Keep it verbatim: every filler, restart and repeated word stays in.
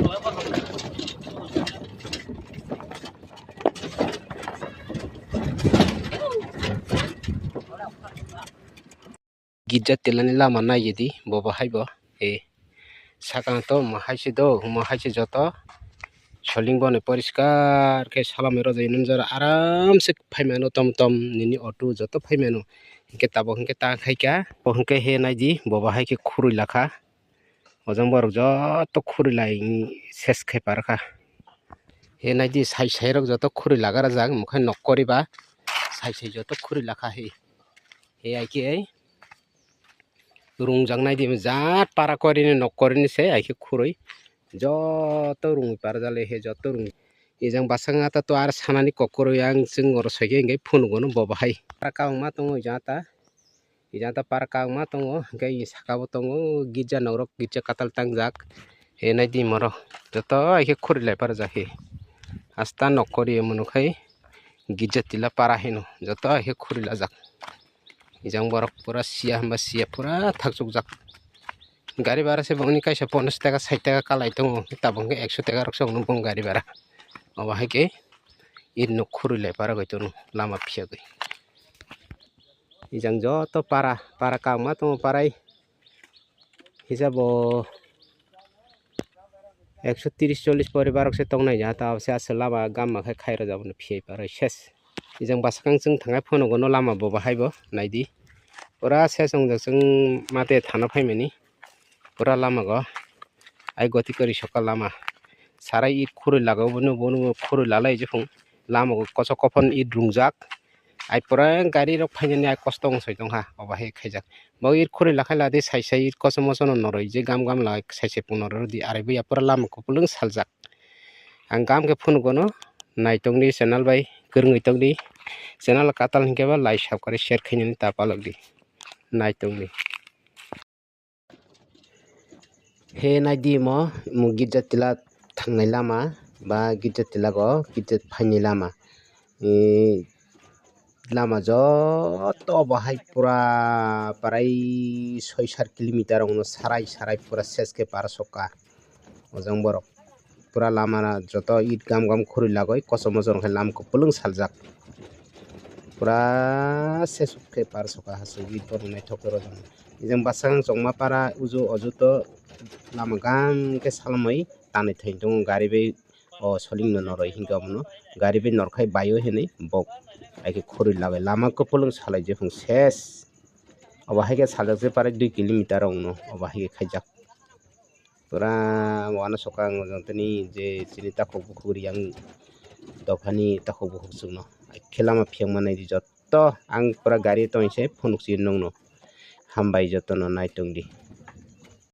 Girja tilani lama naigidi bobo haibo. E, sakang to omo hai se do, omo hai se joto soling boni poriskar khe salamwi rwjai nini jora aram se phai mano tom tom nini auto joto phai mano. Hinkhe tabuk hinkhe ta khai kha, bo hinkhe he naidi bobo hai khe khurui lakha. Ojang borok joto khurui lai ses khai par kha. He naidi sai sai rok joto khurui laga rajak, omo khe nok koriba sai sai joto khurui lakha he. He ai khe rungjak naidi jat para korini nok korini se ai khe khurui joto rungwi parjale he joto rung. Ejang bwskango ta to ar sanani kok kwrwi ang chwng oro soi khe hinkhe phunugo no bobo hai. Para kabangma tongo ejang ta. Ejang ta para kabangma tongo, hinkhe saka bo tongo girja nok rok, girja katal tangjak. He naidi moro joto hai khe khurui lai parjak he. Asta nok kori omo nukhai girja tila para hino, joto hai khe khurui lajak. Ejang borok pura siya hwnba siya pura thakchukjak. Gari bara se bongni kaisa ponchash taka, sait taka kalai tongo, tabuk khe ekso taka rok se wngo bong gari bara. Obo hai khe iri nok khurui lai para goi tono lama phiyogwi. Ejang joto para, para kabangma tongo parai. Hisabo ekso tris chollis poribar rok se tongnai ja, ta se aswk lama gamma khe khai rwjak phiyai paroi ses. Ejang bwskang chwng thangnai phunugo no lama bobo hai bo naidi. Pura ses wngjak chwng mate thana phaimani. Pura lama go ai goti kori soka lama. Sarai it khurui lago bono, bono khurui lalai jephung. Lama go koso kophon it rungjak. Ai pura gari rok phainani ai kosto wng soi tongkha, obo hai khaijak. Bo ir khuri lakhai ladi sai sai ir koso moso no noroi je gam gam lai sai sai pung noroi di arai buya pura lama kupulung saljak. Ang gam khe phunuk gono nai tongdi channel bai kwrwngwi tongdi. Channel katal hinkhe ba like subscribe share khainani ta palok di. Nai tongdi. He naidi mo, mo girja tila thangnai lama ba girja tilago girja phainai lama. Ee, lama joto bo hai pura prai soi sat kilometer rokno sarai sarai pura ses khe para sokha. Ojang borok pura lama joto it gam gam khuri lagoi kosom mosom khe lam kupulung saljak. Pura sesuk khe par sokha hasuk it bono naithok khe rw jani. Ejang bwskango chongma para uju oju to lama gam khe salamwi tanwi thai tongo gari bai o soling no noroi hinkhe omono gari bai norkhai baio hinwi bok hai khe khuri lagoi lama kupulung salai jephung ses. Obo hai khe saljak je parai dui kilometer rokno obo hai khe khaijak. Pura uanasoka ang ojang tini je chini takhuk bukhuk riyang dophani takhuk bukhuk chwngno khe lama phiyang manai di jotto ang pura gari tongwi se phunuk si nongno hambai jottono naitung di.